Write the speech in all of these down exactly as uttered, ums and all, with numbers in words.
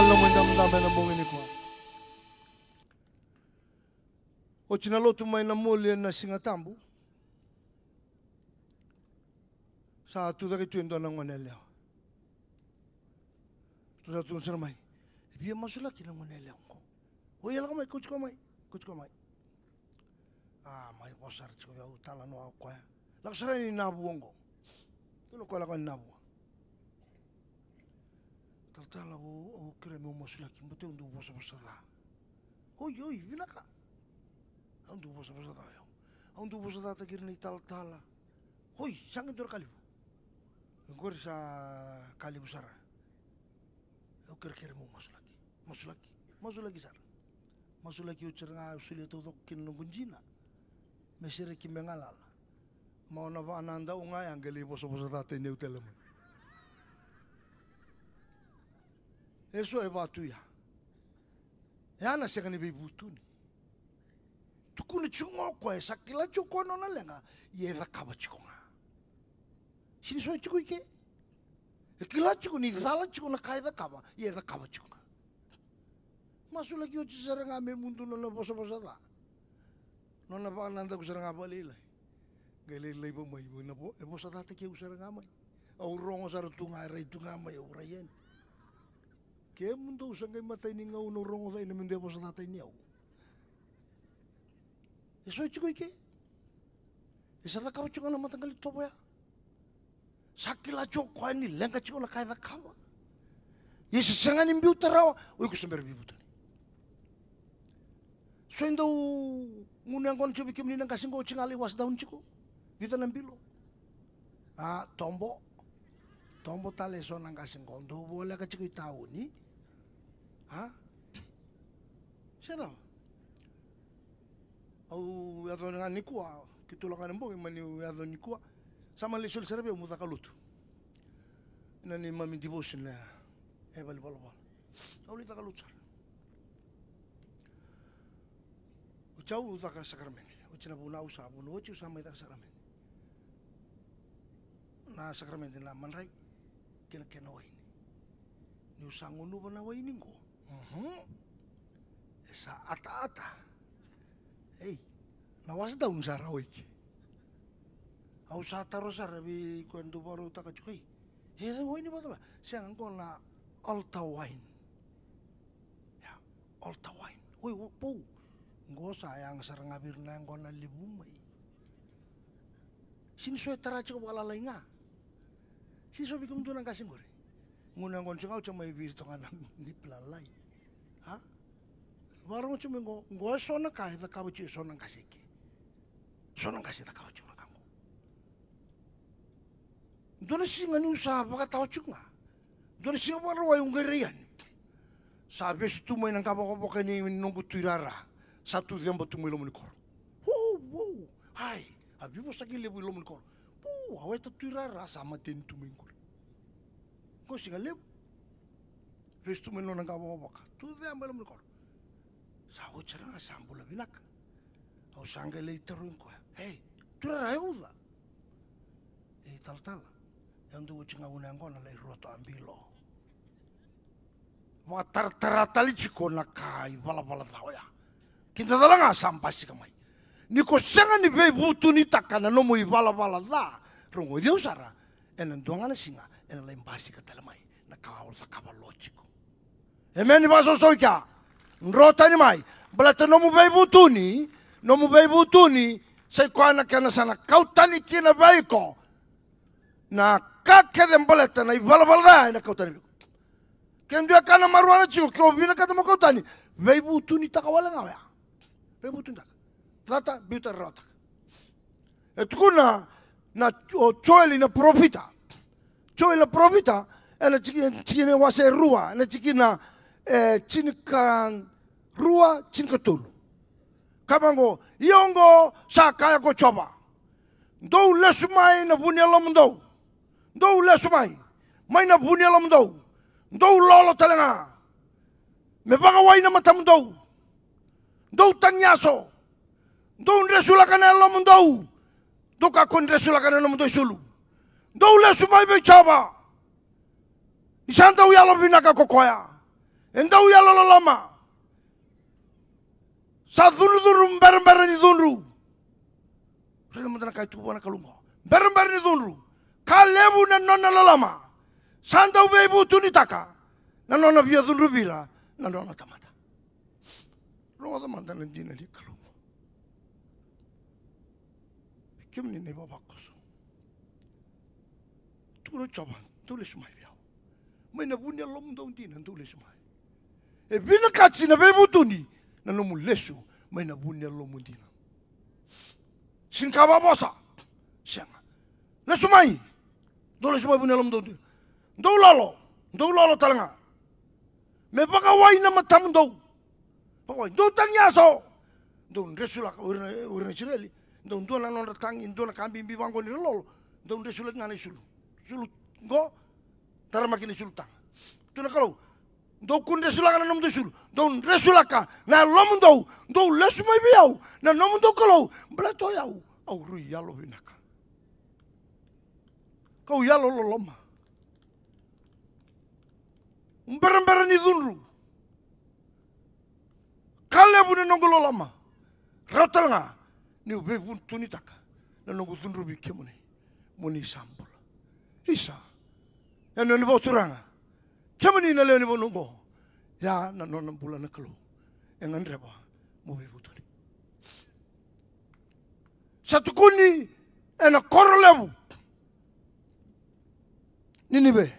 Nomu idabedabe ena bogi nikua. Oti na lotu mai Namoli ena Siga Tabu. Sa tucake tu e dua na gone yalewa. Sa tukuna sara mai, e via masulaki na gone yalewa oqo. Oi, e lako mai, kauti koya mai, kauti koya mai. A, mai vosa sara tiko vei au, talanoa o koya. Lako sara yani na vua oqo. Tukuna o koya, lako yani na vua. Talatala, au, au kerea meu masulaki, baleta au dau vosavosa ca. Oi, oi, vinaka. Au dau vosavosa ca o yau. Au dau vosa cataki ira na italatala. Oi, sa qai dua na ka levu. Oqori sa ka levu sara. Au kerekere meu masulaki. Masulaki. Masulaki sara. Masulaki oti sara ga, au solia taucoko kina na noqu dina. Me sereki me galala. Mai na vakanadau ga ya, qai lai vosavosa ca tani au tale mai. Eso e vaka tu ya. Ya na sega ni veivutuni. Tukuna tiko ga o koya, sa kila tiko o koya na nona leqa, ia e cakava tiko ga. Sega ni so e tiko i ke. E kila tiko ni cala tiko na ka e cakava, ia e cakava tiko ga. Masulaki oti sara ga me mudu na nona vosavosa ca. Nona vakanadaku sara ga vakalailai. Qai lai laiva mai, mai na vo-, e vosa cataki au sara ga mai. Au rogo sara tu ga, e rai tu ga mai, au rai yani. Kemudou sa qai matai ni gauna au rogoca na mudou e vosa cataki au. E so e tiko i ke. E sa cakava tiko ga na mataqali tovo ya. Sa kila tiko o koya ni leqa tiko na ka e cakava. Ia e se sega ni biuta rawa, o iko se bera veivutuni. So e dau gunu yaqona tiko vei kemuni na qase qo, oti ga lai wash down tiko. Vica na bilo. A, tobo. Tobo tale eso na qase qo, dau voleka tiko i tauni. A? Se cava? Au yaco ga nikua, keitou lako ga na bogi, mani au yaco nikua. Sa mani lai soli sara vei au meu caka lotu. Na neimami devotion e valenivolavola. Au lai caka lotu sara. Oti au caka sakaramede. Oti na vunau sa vunau, oti au sa mai caka sakaramede. Na sakaramede na madrai kei na kena waini. Niu sa gunuva na waini qo. Mhm. E sa ataata. Ei, na wash down sa rawa i ke. Au sa taro sara vei koya dau vakarautaka tiko, ei, e waini vakacava? Sega, qo na altar wine. Ia, altar wine. Oi, o pou. Qo sa yaga sara ga vei ira na yaqona levu mai. Sega ni so e tara tiko vakalalai ga. Sega ni so vei kemudou na qase qori. Gunu yaqona tiko ga, au sa mai viri toka ga na nipi lalai. A? Vakarorogo tiko mai qo, qo e so na ka e cakava tiko e so na qase i ke. So na qase e cakava tiko na ka qo. Dua na siga niu sa vakatawa tiko ga. Dua na siga Vakarauwai au qai rai yani. Sa vesu tu mai na qavokavoka ni noqu tuirara. Sa tu ceba tu mai loma ni koro. Wou, wou. Ai, a veivosaki levu i loma ni koro. Pou, a weta tuirara sa mateni tu mai qori. Qo siga levu. Vesu tu mai nona qavokavoka. Tu ceba i loma ni koro. Sa oti sara ga sa bula vinaka. Au sa qai lai tarogi koya. Ei, tuirara, e uca? Ei, talatala, au dau oti ga gunu yaqona lai roto a bilo. Vakataratara tale tiko na ka ivalavala ca oya. Keda cala ga sa basika mai. Ni ko sega ni veivutunitaka na nomu ivalavala ca, rogoci au sara, ena dua ga na siga ena lai basika tale mai na ka o cakava lo tiko. Emeni, vakasausau i kea. Dro tani mai. Baleta nomu veivutuni, nomu veivutuni, sa i koya na kena sa na kau tani kina vei iko na ka kece, baleta na ivalavala ca ena kau tani vei iko. Ke dua e kana marijuana tiko, ke o vinakata mo kau tani, veivutunitaka wale ga oya. Veivutunitaka. Cata, biuta, rarawataka. E tukuna na, o Joeli na parofita. Joeli na parofita, ena tiki, tikina e wase e rua, ena tikina e tinikarua, tinikatolu. Ka vaqo, ia oqo sa kaya ko Jiova. Dou lesu mai na vu ni yalomudou. Dou lesu mai, mai na vu ni yalomudou. Dou lolo tale ga. Me vakawai na matamudou. Dou tagiyaso. Dou dresulaka na yalomudou. Dou kakua ni dresulaka na nomudou isulu. Dou lesu mai vei Jiova. Ni sa dau yalovinaka ko koya. E dau yalololoma. Sa cudrucudru, berabera ni cudru. Raica mada na ka e tukuna vua na Kalou qo. Berabera ni cudru. Ka levu na nona loloma. Sa dau veivutunitaka na nona via cudruvi ira na nona tamata. Rogoca mada na dina ni Kalou. Kemuni na ivavakoso. Tukuna o Jiova, dou lesu mai vei au. Mai na vu ni yalomudou dina, dou lesu mai. E vinakati na veivutuni na nomu lesu mai na vu ni yalomu dina. Sega ni ka vakavosa. Sega. Lesu mai. Dou lesu mai vu ni yalomudou dina. Dou lolo. Dou lolo tale ga. Me vakawai na matamudou. Vakawai. Dou tagi yaso. Dou dresulaka, o ira na, o ira na Isireli. Dou dua na nodra tagi, dua na ka bibi vaqo ni ra lolo. Dou dresulaki ga na isulu. Isulu qo, taramaki na isulu taga. Tukuna na Kalou. Dou kua ni dresulaka na nomudou isulu. Dou dresulaka na yalomudou. Dou lesu mai vei au, na nomudou Kalou. Baleta o yau, au rui yalovinaka. Kau yalololoma. Berabera ni cudru. Ka levu ni noqu loloma. Rawa tale ga niu veivutunitaka na noqu cudruvi kemuni. Mo ni sa bula. Isa. Yanuyanu vakaturaga. Kemuni na lewe ni vanua oqo. Ya na nona bula na Kalou. E gadreva mo veivutuni. Sa tukuni ena koro levu Ninive.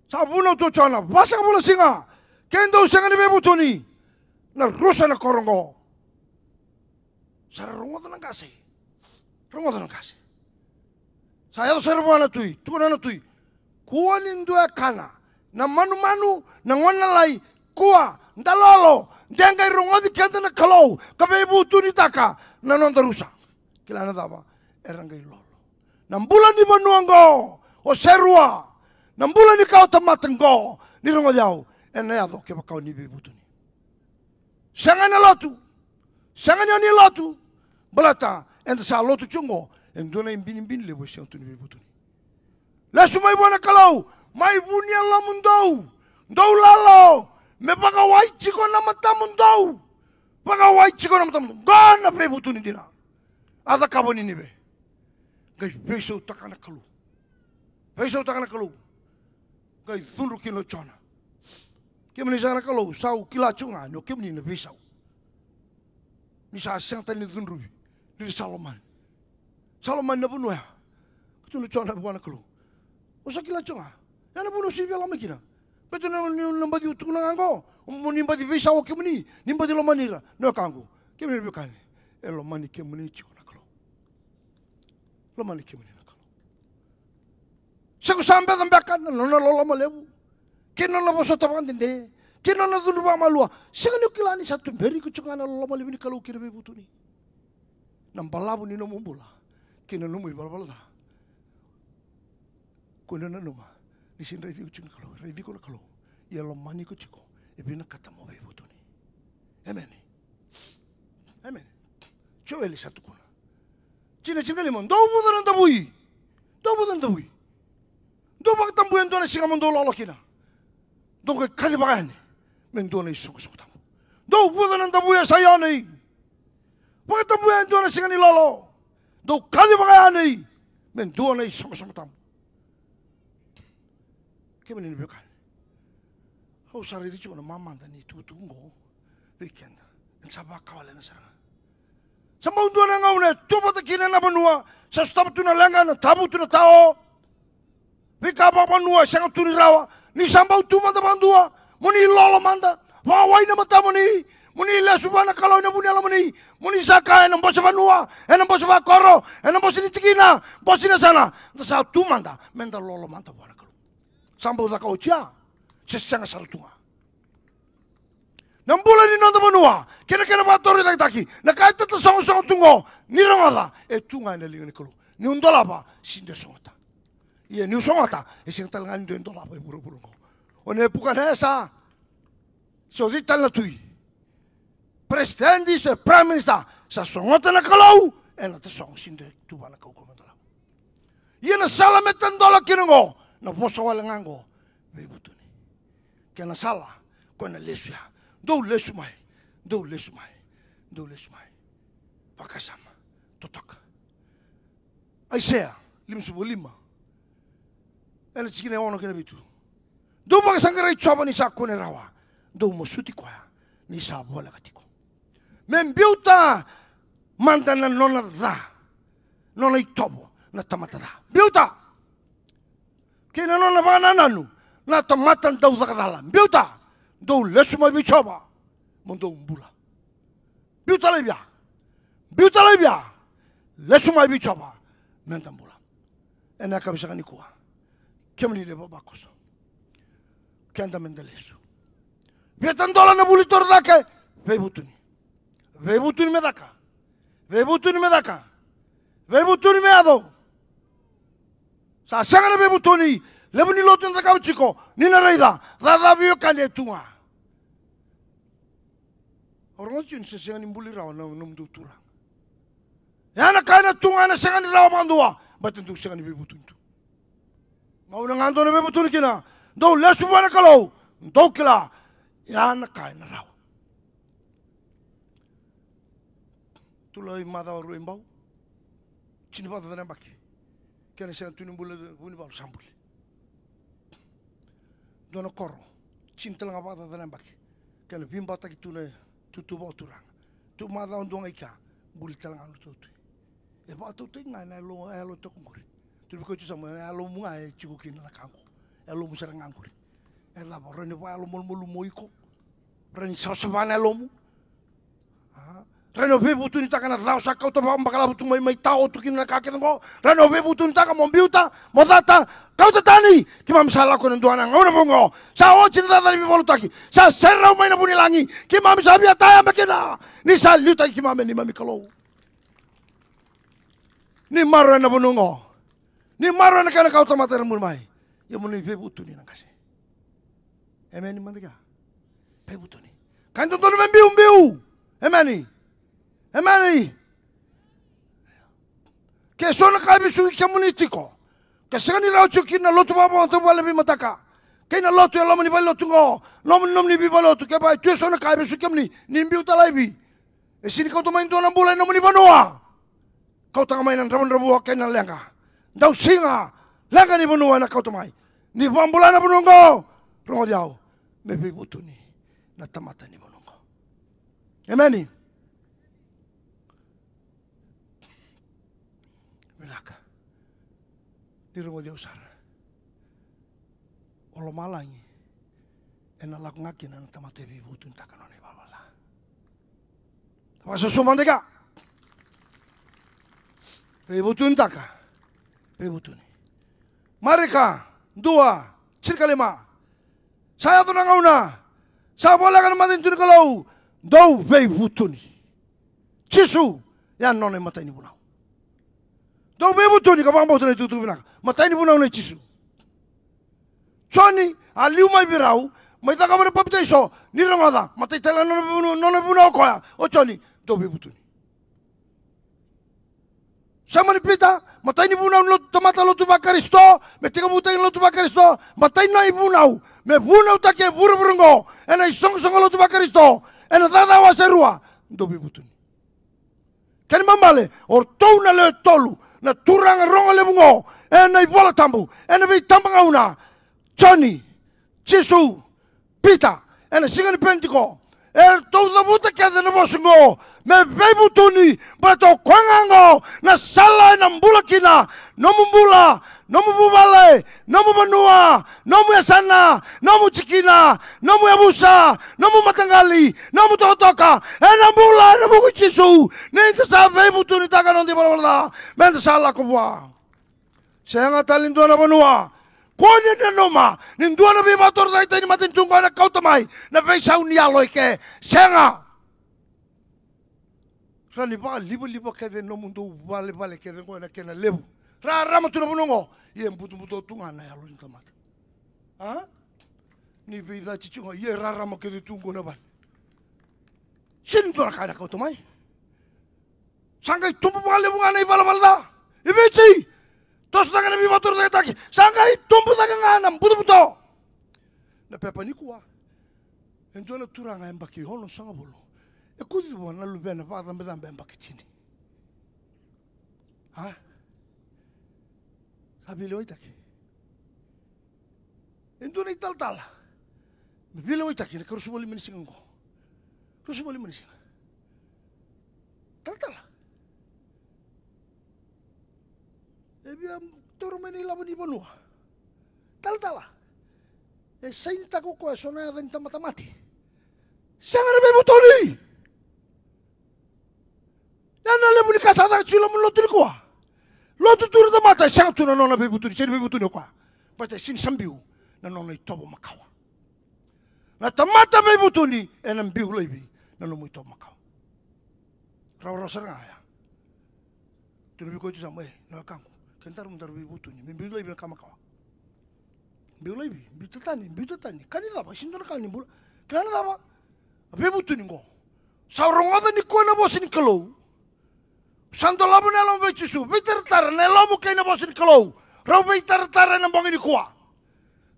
Sa vunau tu o Jona, vasagavulu na siga, ke dou sega ni veivutuni, na rusa na koro oqo. Sa ra rogoca na qase. Rogoca na qase. Sa yaco sara vua na tui, tukuna na tui. Kua ni dua e kana, na manumanu, na gone lalai, kua, da lolo, de qai rogoci keda na Kalou, ka veivutunitaka na noda rusa. Kila na cava, era qai lolo. Na bula ni vanua oqo, o Serua, na bula ni kawatamata oqo, ni rogoci au, ena yaco kevaka o ni veivutuni. Sega ena lotu. Sega ni o ni lotu. Baleta eda sa lotu tiko oqo, e dua na ibinibini levu e sega tu ni veivutuni. Lesu mai vua na Kalou, mai vu ni yalomudou. Dou lolo, me vakawai tiko na matamudou. Vakawai tiko na matamudou. Qo na veivutuni dina. A cakava o Ninive. Qai veisautaka na Kalou. Veisautaka na Kalou. Qai cudru kina o Jona. Kemuni saka na Kalou, sa u kila tiko ga ni o kemuni na veisau. Ni sa sega tale ni cudruvi, ni sa lomani. Sa lomani na vanua ya. Ka tukuna o Jona vua na Kalou. O sa kila tiko ga. Ya na vanua au sega ni via lako mai kina. Baleta na, ni na baci tukuna ga qo. Mo ni baci veisau o kemuni. Ni baci lomani ira. Na wekaqu. Kemuni na veiwekani. E lomani kemuni tiko na Kalou. Lomani kemuni na Kalou. Se ko sa beca beka na nona loloma levu, kei na nona vosota vakadede, kei na nona cudru vakamalua. Sega ni o kila ni sa tuberi iko tiko ga na loloma levu ni Kalou kei na veivutuni. Na balavu ni nomu bula kei na nomu ivalavala ca. Ko na nanuma ni sega ni raici iko tiko na Kalou, raici iko na Kalou. Ia lomani iko tiko, e vinakata mo veivutuni. Emeni. Emeni. Joeli sa tukuna. Jina, jina lima, dou vuca na davui. Dou vuca na davui. Dou vakatabuya e dua na siga mo dou lolo kina. Dou qai kacivaka yani me dua na isoqosoqo tabu. Dou vuca na davui e Saioni. Vakatabuya e dua na siga ni lolo. Dou kacivaka yani me dua na isoqosoqo tabu. Kemuni na veiwekani, au sa raici tiko na mamada ni tukutuku oqo vei keda. Eda sa vakawalena sara ga. Sa bau dua na gauna e tu vata kina na vanua, sa sotava tu na leqa, na tavu tu na tao. Veika vakavanua e sega tu ni rawa. Ni sa bau tu mada vakadua, mo ni lolo mada, vakawai na matamuni, mo ni lesu vua na Kalou ena vu ni yalomuni, mo ni sa kaya ena bose vanua, ena bose vakoro, ena bose ni tikina, bose ni yasana, da sa tu mada, meda lolo mada vua na Kalou. Sa bau caka oti ya, se sega sara tu ga. Na bula ni noda vanua kei na kena vakatorocaketaki, na ka e tatasogosogo tu oqo, ni rogoca, e tu ga ena liga ni Kalou. Niu dolava, sega ni sogota. Ia niu sogota, e sega tale ga ni dua e dolava e vuravura oqo. O Nepukanesa, se o cei tale na tui, peresitedi se prime minister, sa sogota na Kalou, ena tasogo, sega ni dua e tu vua na kaukauwa me dolava. Ia na sala me tadola kina oqo, na vosa wale ga oqo, veivutuni. Kena sala Koya na lesu ya. Dou lesu mai. Dou lesu mai. Dou lesu mai. Vakasama. Totoka. Aisea limasagavulu ka lima, ena tikina e ono kei na vitu. Dou vakasaqarai Jiova ni sa kune rawa. Dou masuti koya ni sa voleka tiko. Me biuta mada na nona ca, nona itovo na tamata ca. Biuta. Kei na nona vakanananu na tamata dau caka cala. Biuta. Dou lesu mai vei Jiova mo dou bula. Biuta laivi ya. Biuta laivi ya. Lesu mai vei Jiova meda bula. Ena yakavi saka nikua, kemuni na ivavakoso, keda meda lesu. Via tadola na vuli torocake. Veivutuni. Veivutuni me caka. Veivutuni me caka. Veivutuni me yaco. Sa sega na veivutuni. Levu ni lotu eda cakava tiko, ni na raica, cava veiwekani e tu ga. Au rogoca tiko ni sa sega ni buli rawa na nomudou turaga. Ya na ka ena tu ga, ena sega ni rawa vakadua, baleta dou sega ni veivutuni tu. Gauna ga dou na veivutuni kina, dou lesu vua na Kalou, dou kila ya na ka ena rawa. Tulai macawa rua i Bau. Tini vakacaca na yabaki. Kena sega tu ni bula Vunivalu, sa buli. Dua na koro, tini tale ga vakacaca na yabaki. Kena veibataki tu na tutu vakaturaga. Tu macawa dua ga i kea, buli tale ga na lotu. E vakatautaki ga ena yalo, yalo toka qori. Tu na vei koya tu sa mo, ena yalomu ga e tiko kina na ka qo. Yalomu sara ga qori. E cava, rawa ni vakayalomalumalumu o iko? Rawa ni savasava na yalomu? A? Rawa ni o veivutunitaka na ca o sa kauta vakabakalavu tu mai, mai tao tu kina na ka kece qo. Rawa ni o veivutunitaka mo biuta, mo cata, kauta tani. Keimami sa lako ena dua na gauna vou qo. Sa oti na cakacaka ni veivakalotutaki. Sa serau mai na vunilagi. Keimami sa via tayabe kina. Ni sa liutaki keimami na neimami Kalou. Ni maroroya na vanua qo. Ni maroroya na kena kauta mata era muri mai. Ia mo ni veivutuni na qase. Emeni mada kea. Veivutuni. Ka dodonu me biubiu. Emeni. Emeni. Ke so na ka e vesuki kemuni tiko, ke sega ni rawa tiko kina na lotu vakavakatauvale veimataka kei na lotu e loma ni valenilotu qo, loma ni nomuni veivalelotu, kevaka e tu e so na ka e vesuki kemuni, ni biuta laivi. E sega ni kauta mai dua na bula e nomuni vanua. Kauta ga mai na dravudravua kei na leqa. Dausiga, leqa ni vanua ena kauta mai. Ni vakabula na vanua qo, rogoci au, me veivutuni na tamata ni vanua qo. Emeni. Vinaka. Ni rogoci au sara. O lomalagi ena lako ga kina na tamata e veivutunitaka na nona ivalavala ca. Vakasusu mada kea. Veivutunitaka. Veivutuni. Marika dua, tinikalima. Sa yaco na gauna. Sa voleka na matanitu ni Kalou. Dou veivutuni. Jisu, ya na nona imatai ni vunau. Dou veivutuni ka vakabauta na itukutuku vinaka. Matai ni vunau nei Jisu. Joni a liu mai vei rau, mai cakava na papitaiso, ni rogoca, matai tale ga na nona vunau, nona vunau o koya, o Joni, dou veivutuni. Simoni Pita, matai ni vunau ni lotu, tamata lotu vaKarisito, me tekivutaki na lotu vaKarisito, matai ni vunau, me vunautaki e vuravura oqo, ena isoqosoqo lotu vaKarisito, ena cakacaka wase rua, dou veivutuni. Kena ibalebale, o ratou na lewe tolu na turaga rogo levu oqo ena iVola Tabu, ena veitabagauna, Joni, Jisu, Pita, ena siga ni Penitiko. Eratou cavuta kece na vosa oqo me veivutuni, baleta o koya ga oqo na sala ena bula kina nomu bula, nomu vuvale, nomu vanua, nomu yasana, nomu tikina, nomu yavusa, nomu mataqali, nomu tokatoka, ena bula ena vuku i Jisu. Ni da sa veivutunitaka na noda ivalavala ca, meda sa lako vua. Sega tale ni dua na vanua. Kua ni nanuma ni dua na veivakatorocaketaki ni matanitu oqo ena kauta mai na veisau ni yalo eke. Sega. Rawa ni vakalivaliva kece nomudou valevale kece oqo ena kena levu. Rarama tu na vanua oqo. Ia e butobuto tu ga na yalo ni tamata. A? Ni veicati tu ga, ia e rarama kece tu oqo na vale. Sega ni dua na ka ena kauta mai. Sa qai tubu vakalevu ga na ivalavala ca. I Viti, toso cake na veivakatorocaketaki, sa qai tubu cake ga na butobuto. Na pepa nikua. E dua na turaga yabaki onosagavulu e kuci vua na luvena vakacabecabe yabaki tini. A? Sa veilewaitaki. E dua na italatala me veilewaitaki ena ka ruasagavulu lima ni siga oqo. Ruasagavulu lima ni siga. Talatala. E via taura mai na ilavo ni vanua. Talatala. E sainitaka o koya so na yaca ni tamata mate. Sega na veivutuni. Ia na levu ni ka sa caka tiko i loma ni lotu nikua. Lotu tu na tamata, e sega tu na nona veivutuni, sega ni veivutuni o koya. Baleta e sega ni sa biu na nona itovo makawa. Na tamata veivutuni ena biu laivi na nomu itovo makawa. Rawarawa sara ga ya. Tukuna vei koya tu sa mai, e, na wekaqu, ke daru, daru veivutuni me biu laivi na ka makawa. Biu laivi, biuta tani, biuta tani. Ka ni cava, e sega ni dua na ka ni bula. Kila na cava? A veivutuni qo. Sa rogoca nikua na vosa ni Kalou. Sa dolava na yalomu vei Jisu. Veitaratara na yalomu kei na vosa ni Kalou. Rau veitaratara ena bogi nikua.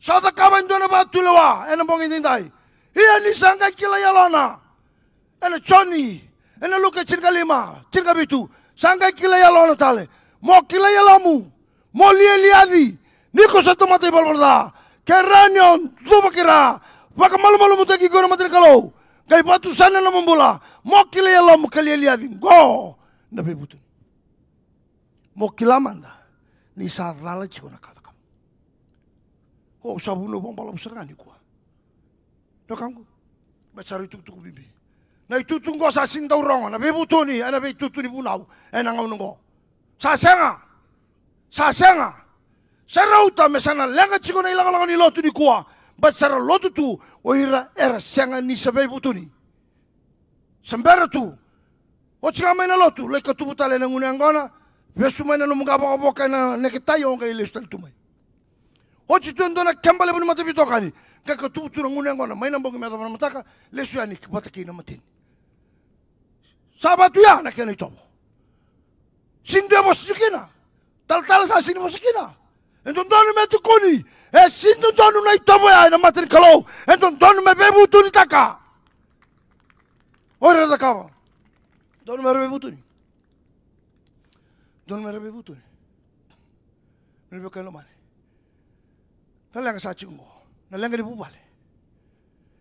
Sa cakava e dua na vakatulewa ena bogi daidai. Ia ni sa qai kilai yalona. Ena Joni, ena Luke tinikalima, tinikavitu. Sa qai kilai yalona tale. Mo kilai yalomu. Mo lialiaci, ni ko sa tamata ivalavala ca. Ke rawa ni o cuva ki ra, vakamalumalumutaki iko na mata ni Kalou, qai vatu sara na nomu bula, mo kilai yalomu ka lialiaci. Qo na veivutuni. Mo kila mada ni sa cala tiko na ka cakava. O, sa vunau vakabalavu sara ga nikua. Na wekaqu, baleta sa rui tukutuku bibi. Na itutu qo sa sega ni dau rogo, na veivutuni, ena veitutu ni vunau ena gauna qo. Sa sega. Sa sega. Sa rauta me sa na leqa tiko na ilakolako ni lotu nikua. Baleta sa ra lotu tu o ira era sega ni sa veivutuni. Sa bera tu. Oti ga mai na lotu, lai katuvu tale ena gauna yaqona. Vesu mai na nomu qavokavoka ena neketai, o qai lesu tale tu mai. Oti tu e dua na keba levu ni mataveitokani, qai katuvu tu na gauna yaqona, mai na bogi me yacova na mataka, lesu yani vata kei na mateni. Sa vatu ya na kena itovo. Sega ni dua e vosa tu kina. Talatala sa sega ni vosa kina. E dodonu me tukuni. E sega ni dodonu na itovo ya ena mata ni Kalou. E dodonu me veivutunitaka. O ira era cakava. Dodonu me ra veivutuni. Dodonu me ra veivutuni. Ni veiwekani lomani. Na leqa sa tiko qo. Na leqa ni vuvale.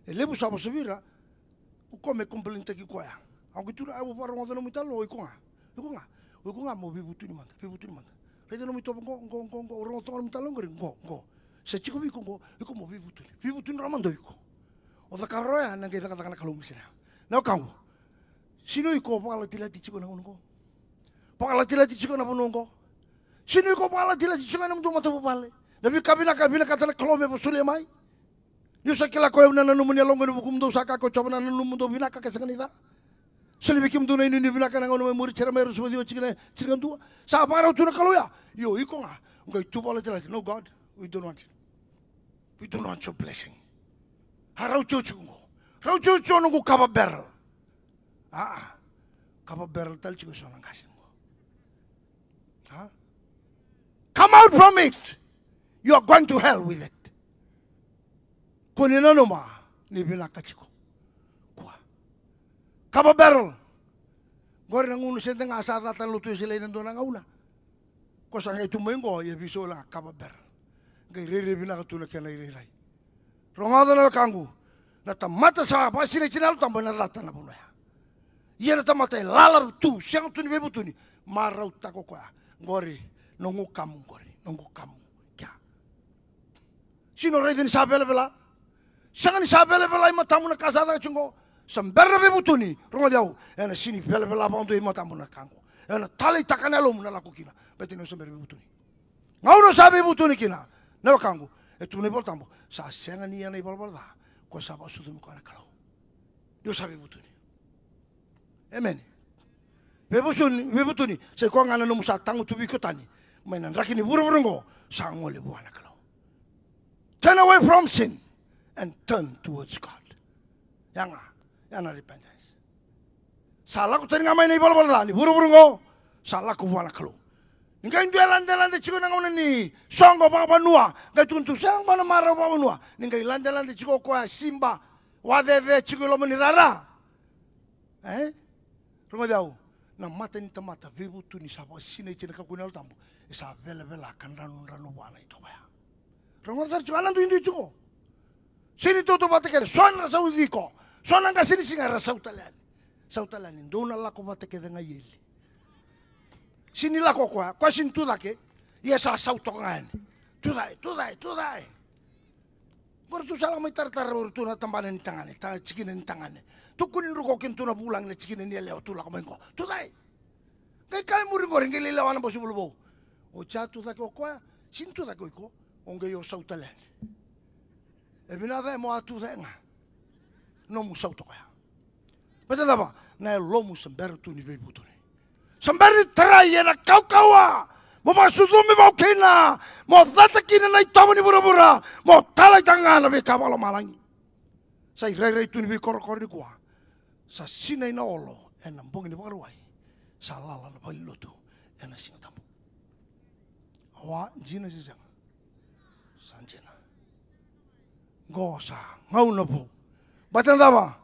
E levu sa vosa vei ira. O koya me complain-taki koya. Au qai tukuna, au vakarogoca nomu italanoa, o iko ga. O iko ga. O iko ga mo veivutuni mada, veivutuni mada. Raica nomu itovo qo, qo, qo, qo. O rogoca toka nomu italanoa qori, qo, qo. Sa tiko vei iko qo, iko mo veivutuni. Veivutuni rawa mada o iko. O cakava rawa ya, na qai cakacaka na Kalou mai sara ya. Na wekaqu. Sega ni o iko vakalatilati tiko na gauna qo. Vakalatilati tiko na vanua qo. Sega ni o iko vakalatilati tiko na nomudou matavuvale. Na veika vinaka, vinakata na Kalou me vakasolia mai. Niu sa kila ko au na nanuma ni yaloqu ena vukumudou, sa kaya ko Jiova na nanumudou vinaka ka sega ni ca. Solia vei kemudou na inuinui vinaka ena gauna mai muri, Jeremaia ruasagavulu ka ciwa, tikina tinikadua. Sa vakarau tu na Kalou ya. Io, iko ga o qai tu vakalatilati. No, God, we don't want it. We don't want your blessing. A rauti au tiko qo. Rauti au tiko noqu kava barrel. A, kava barrel tale tiko eso na qase qo. A? Come out from it. You are going to hell with it. Ko ni nanuma ni vinaka tiko. Kua. Kava barrel. Qori na gunu sede ga sa cata na lotu Wesele ena dua na gauna. Ko sa qai tu mai qo, ia veisau la kava barrel. Qai rairai vinaka tu na kena irairai. Rogoca na wekaqu, na tamata sa vakasinaiti na Yalo Tabu ena cata na vanua ya. Ia na tamata e lala tu, sega tu ni veivutuni, marautaka o koya. Qori, noqu kamu qori, noqu kamu kea. Sega ni o raica ni sa velavela. Sega ni sa velavela i matamu na ka sa caka tiko qo. Sa bera na veivutuni, rogoci au, ena sega ni velavela vakadua i matamu na ka qo. Ena taleitaka na yalomu na lako kina. Baleta ni o sa bera veivutuni. Gauna sa veivutuni kina, na wekaqu, e tukuna na iVola Tabu, sa sega ni ia na ivalavala ca, ko sa vakasucumi koya na Kalou. Ni o sa veivutuni. Emeni. Veivutuni, veivutuni, sa i koya ga na nomu sa tagutuvi iko tani mai na draki ni vuravura oqo, sa gole vua na Kalou. Turn away from sin and turn towards God. Ya ga, ya na repentance. Sa lako tani ga mai na ivalavala ca ni vuravura oqo, sa lako vua na Kalou. Ni qai dua e ladelade tiko na gauna ni soqo vakavanua, qai tukuna tu sega qo na marau vakavanua. Ni qai ladelade tiko o koya Siba, Vakacecea tiko i loma ni rara. E? Rogoci au. Na mata ni tamata veivutuni sa vakasinaiti ena kakua ni Yalo Tabu, e sa velavela ka dranudranu vua na itovo ya. Rogoca sara tiko, a na duidui tiko. Sega ni tautauvata kece, so era sa uciko. So na qasenisiga era sau tale yani. Sau tale yani, dou na lako vata kece ga i eli. Sega ni lako o koya, koya sega ni tu cake. Ia sa sau toka ga yani. Tu cake, tu cake, tu cake. Qori tu sa lako mai taratara, qori tu na tabana ni tagane, ta, tikina ni tagane. Tukuni druka o kina tu na vulagi na tikina ni yalewa, tu lako mai qo. Tu cake. Qai kaya e muri qori, qai lai lewa na bose vulavou. O ja tu cake o koya, sega ni tu cake o iko, o qai o sau tale yani. E vinaka cake mo a tu cake ga. Nomu sau toka ya. Baleta na cava? Na yalomu sa bera tu ni veivutuni. Sa bera ni tarai ena kaukauwa. Mo vakasucumi vau kina. Mo cata kina na itovo ni vuravura. Mo taleitaka ga na veika vakalomalagi. Sa irairai tu ni veikorokoro nikua. Sa sinai na olo ena bogi ni Vakarauwai. Sa lala na valenilotu ena Siga Tabu. Awa, jina se sega? Sa jina. Qo sa gauna vou. Baleta na cava?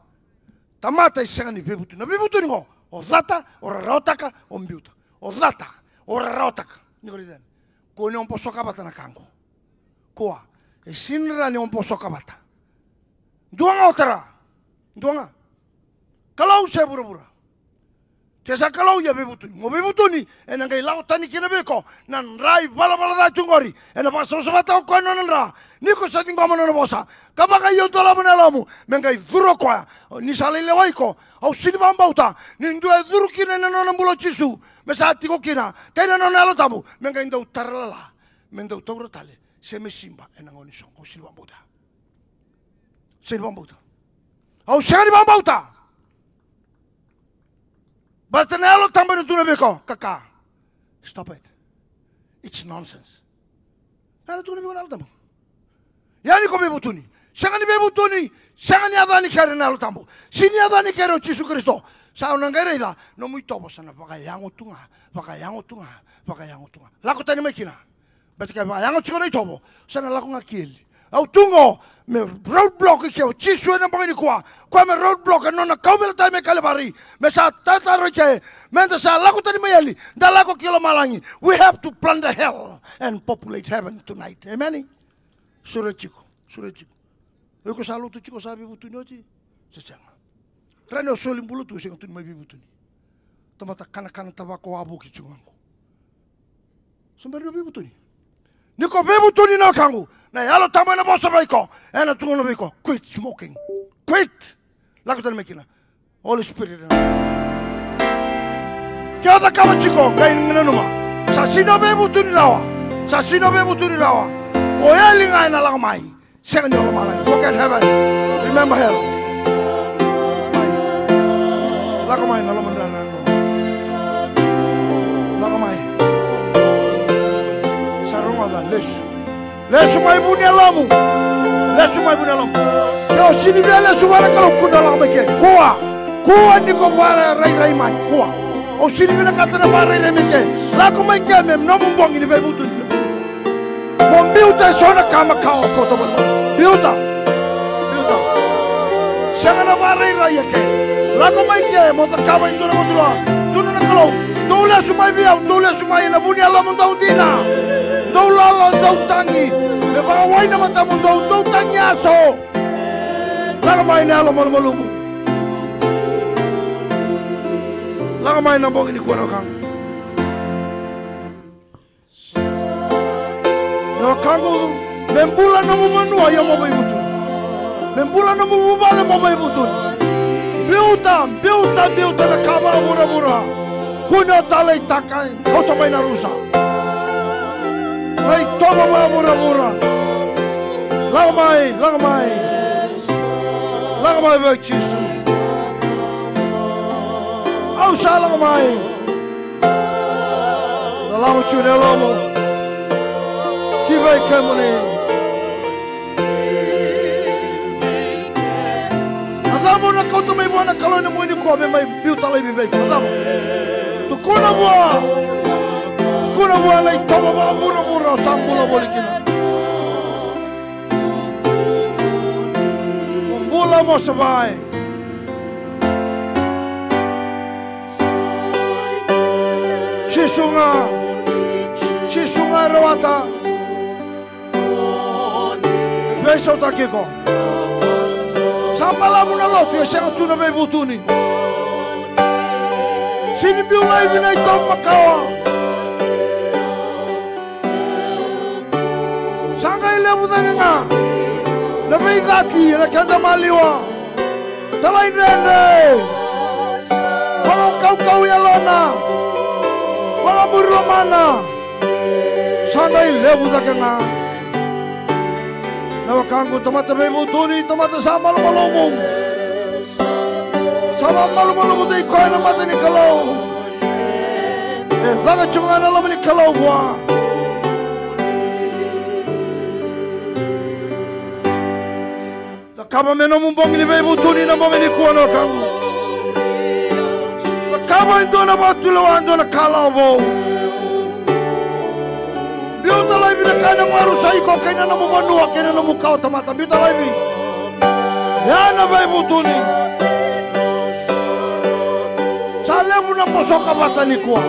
Tamata e sega ni veivutuni. Na veivutuni qo, o cata, o rarawataka, o biuta. O cata, o rarawataka. Ni ko raica yani. Kua ni o bosoka vata na ka qo. Kua. E sega ni rawa ni o bosoka vata. Dua ga o tara. Dua ga. Kalou se vuravura. Ke sa Kalou, ia veivutuni. Mo veivutuni, ena qai lako tani kina vei iko na dra ivalavala ca tu qori. Ena vakasavasavataka o koya na nona dra. Ni ko sa ciqoma na nona vosa ka vakaio dolava na yalomu, me qai curu o koya. Ni sa lai lewai iko, au sega ni vakabauta ni dua e curu kina ena nona bula o Jisu me sa tiko kina, kei na nona Yalo Tabu, me qai dau tara lala, me dau taura tale, se me siba ena gauna ni soqo. Au sega ni vakabauta. Sega ni vakabauta. Au sega ni vakabauta. Baleta na Yalo Tabu ena tukuna vei iko, kaka. Stop it. It's nonsense. Ena tukuna vei iko na Yalo Tabu. Ia ni ko veivutuni. Sega ni veivutuni. Sega ni yaco yani kere na Yalo Tabu. Sega ni yaco yani kere o Jisu Karisito. Sa au na qai raica, nomu itovo sa na vakayago tu ga, vakayago tu ga, vakayago tu ga. Lako tani mai kina. Baleta ke vakayago tiko na itovo, sa na lako ga ki eli. Au tu qo me roadblock i ke o Jisu ena bogi nikua. Koya me roadblock ena nona kauveilatai mai Kalivari. Me sa tataro i ke, meda sa lako tani mai eli, da lako ki lomalagi. We have to plunder hell and populate heaven tonight. Amen. Sure tiko, sure tiko. O iko sa lotu tiko, sa veivutuni oti? Se sega? Rawa ni o soli bula tu, sega tu ni mai veivutuni. Tamata kanakana tavako wavoki tiko ga qo. Sa bera ni o veivutuni. Ni ko veivutuni, na wekaqu, na Yalo Tabu ena vosa vei iko, ena tukuna vei iko, quit smoking. Quit. Lako tani mai kina. Holy Spirit. Ke o cakava tiko, qai nanuma. Sa sega ni o veivutuni rawa. Sa sega ni o veivutuni rawa. O eli ga ena lako mai. Sega ni o lomalagi. Forget heaven. Remember hell. Mai. Lako mai na lomadra na qo. Lako mai. Sa rogoca, lesu. Lesu mai vu ni yalomu. Lesu mai vu ni yalomu. Ke o sega ni via lesu vua na Kalou, kua ni lako mai ke. Kua. Kua ni ko vakarairai mai. Kua. Au sega ni vinakata na vakarairai mai ke. Lako mai ke me nomu bogi ni veivutuni. Mo biuta eso na ka makawa o kauta mai. Biuta. Biuta. Sega na vakarairai eke. Lako mai ke mo cakava e dua na mataloa. Tukuna na Kalou, dou lesu mai vei au, dou lesu mai ena vu ni yalomudou dina. Dou lolo, dou tagi. Me vakawai na matamudou, dou tagi yaso. Lako mai na yalo malumalumu. Lako mai na bogi nikua, na wekaqu. Na wekaqu, me bula nomu vanua, ia mo veivutuni. Me bula nomu vuvale, mo veivutuni. Biuta, biuta, biuta na ka vakavuravura. Kua ni o taleitaka, kauta mai na rusa. Na itovo vakavuravura. Lako mai, lako mai. Lako mai vei Jisu. Au sa lako mai. Na lako tiko na yalomu ki vei kemuni. A cava o na kauta mai vua na Kalou ena bogi nikua me mai biuta laivi vei iko? A cava? Tukuna vua. Tukuna vua na itovo vakavuravura o sa bula voli kina. Mo bula Mo savai. Jisu ga. Jisu ga e rawata. Veisautaki iko. Sa balavu na lotu, e sega tu na veivutuni. Sini biu laivi na itovo makawa. Sa qai levu cake ga na veicati ena keda maliwa. Talaidredre, vakakaukau yalona, vakamuri lomana. Sa qai levu cake ga. Na wekaqu, tamata veivutuni, tamata sa malumalumu. Sa vamalumalumu tiko ena mata ni Kalou. E caka tiko ga na loma ni Kalou vua. Cakava me nomu bogi ni veivutuni na bogi nikua, na wekaqu. Cakava e dua na vakatulewa, e dua na kalawa vou. Biuta laivi na ka e na marusai iko kei na nomu vanua kei na nomu kawatamata. Biuta laivi. Ya na veivutuni. Sa levu na bosoka vata nikua.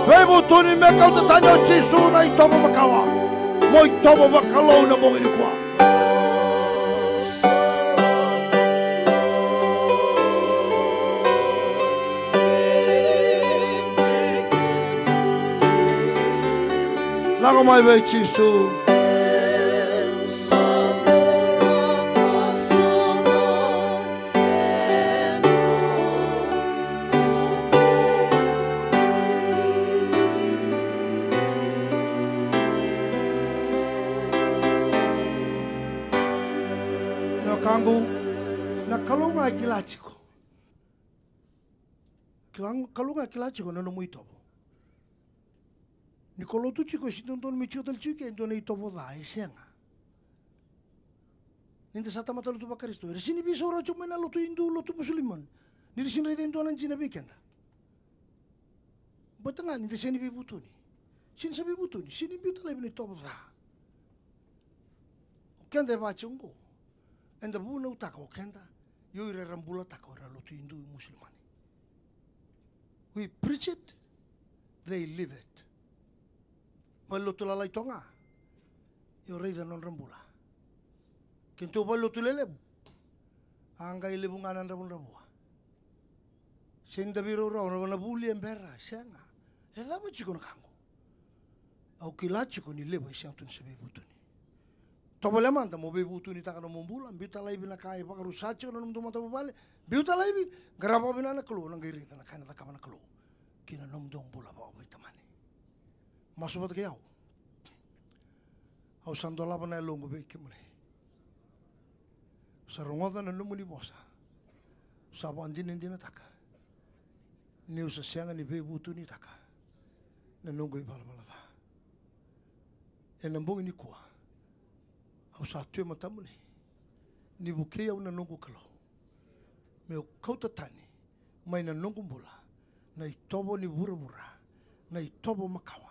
Veivutuni me kauta tani o Jisu na itovo makawa. Mo itovo vakalou na bogi nikua. Lako mai vei Jisu. Na wekaqu, na Kalou ga e kila tiko. Kila, Kalou ga e kila tiko na nomu itovo. Ni ko lotu tiko, e sega ni dodonu me tiko tale tiko e dua na itovo ca, e sega. Ni da sa tamata lotu vaKarisito, era sega ni veisau rawa tiko mai na lotu Idu, lotu Musulimani. Ni ra sega ni raica e dua na dina vei keda. Baleta ga ni da sega ni veivutuni. Sega ni sa veivutuni, sega ni biuta laivi na itovo ca. O keda e vaka tiko oqo. Eda vunautaka o keda, ia o ira era bulataka o ira na lotu Idu, Musulimani. We preach it, they live it. Valenilotu lalai toka ga, ia o raica na nodra bula. Keitou valenilotu lelevu, a qai levu ga na dravudravua. Sega ni da veiraurau, na vuli e bera, sega. E cava tiko na ka oqo? Au kila tiko ni levu e sega tu ni sa veivutuni. Tovolea mada mo veivutunitaka na nomu bula, biuta laivi na ka e vakarusa tiko na nomudou matavuvale, biuta laivi, qarava vakavinaka na Kalou, na qai raica na ka ena cakava na Kalou kina nomudou bula vakaveitamani. Masu vata kei au. Au sa dolava na yaloqu vei kemuni. Au sa rogoca na nomuni vosa. Au sa vakadinadinataka niu sa sega ni veivutunitaka na noqu ivalavala ca. Ena bogi nikua, au sa tu e matamuni, ni vukei au na noqu Kalou, meu kauta tani mai na noqu bula na itovo ni vuravura, na itovo makawa,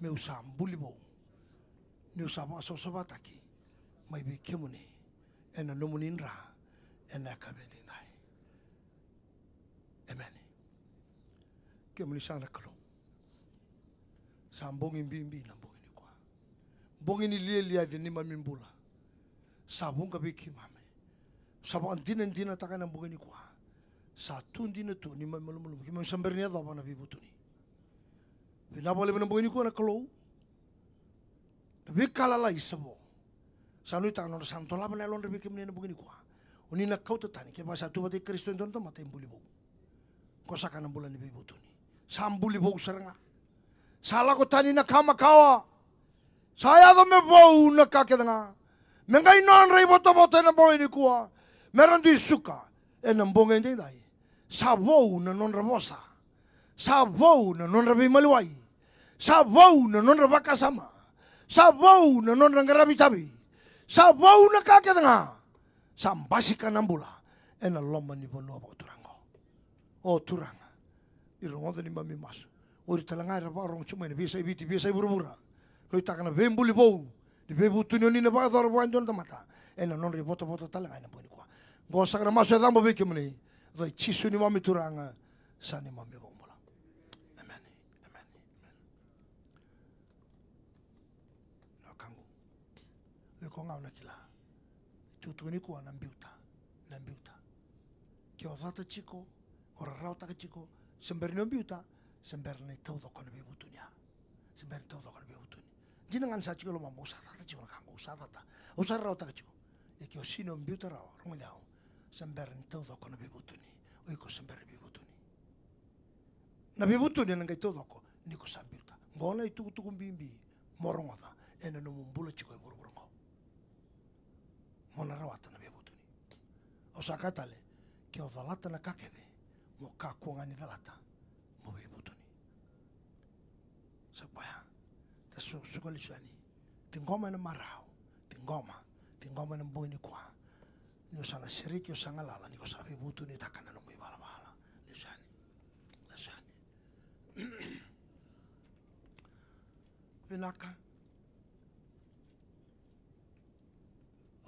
meu sa buli vou, niu sa vakasavasavataki mai vei kemuni ena nomuni dra ena yakavi edaidai. Emeni. Kemuni saka na Kalou. Sa bogi bibi na bogi nikua. Bogi ni lialia ni neimami bula. Sa vuqa vei keimami. Sa vakadinadinataka na bogi nikua. Sa tu dina tu neimami malumalumu. Keimami sa bera ni yacova na veivutuni. Vinaka vakalevu na bogi nikua na Kalou. Na veika lalai sa vo. Sa nuitaka na nodra sa dolava na yalodra vei kemuni ena bogi nikua. O ni na kauta tani, kevaka sa tu vata kei Karisito e dua na tamata e buli vou. Ko saka na bula ni veivutuni. Sa buli vou sara ga. Sa lako tani na ka makawa. Sa yaco me vou na ka kece ga. Me qai nodra ivotavota ena bogi nikua. Me ra dui suka ena bogi edaidai. Sa vou na nodra vosa. Sa vou na nodra veimaliwai. Sa vou na nodra vakasama. Sa vou na nodra qaravi itavi. Sa vou na ka kece ga. Sa basika na bula ena loma ni vanua vakaturaga. O Turaga, ni rogoca neimami masu. O ira tale ga era vakarogo tiko mai na veiyasai Viti, veiyasai vuravura. Nuitaka na veibuli vou ni veivutuni o ni na vakayacora vua e dua na tamata ena nodra ivotavota tale ga ena bogi nikua. Qo saka na masu e cabo vei kemuni. Yaca i Jisu neimami Turaga, sa neimami iVakabula. Emeni. Emeni. Emeni. Na wekaqu, o iko ga o na kila. Itukutuku nikua na biuta. Na biuta. Ke o cata tiko, o rarawataka tiko, se bera ni o biuta, se bera ni taucoko na veivutuni ya. Se bera ni taucoko na veivutuni. Dina ga ni sa tiko e lomamu, au sa cata tiko na ka qo, au sa cata, au sa rarawataka tiko. Ia ke o sega ni o biuta rawa, rogoci au, se bera ni taucoko na veivutuni. O iko se bera ni veivutuni. Na veivutuni ena qai taucoko ni ko sa biuta. Qo na itukutuku bibi mo rogoca ena nomu bula tiko e vuravura qo. Mo na rawata na veivutuni. Au sa kaya tale, ke o calata na ka kece, mo kakua ga ni calata mo veivutuni. Sa koya. Ta su-, suka lesu yani. Tiqoma ena marau. Tiqoma. Tiqoma ena bogi nikua. Ni o sa na sereki, o sa galala, ni ko sa veivutunitaka na nomu ivalavala. Lesu yani. Lesu yani. Vinaka.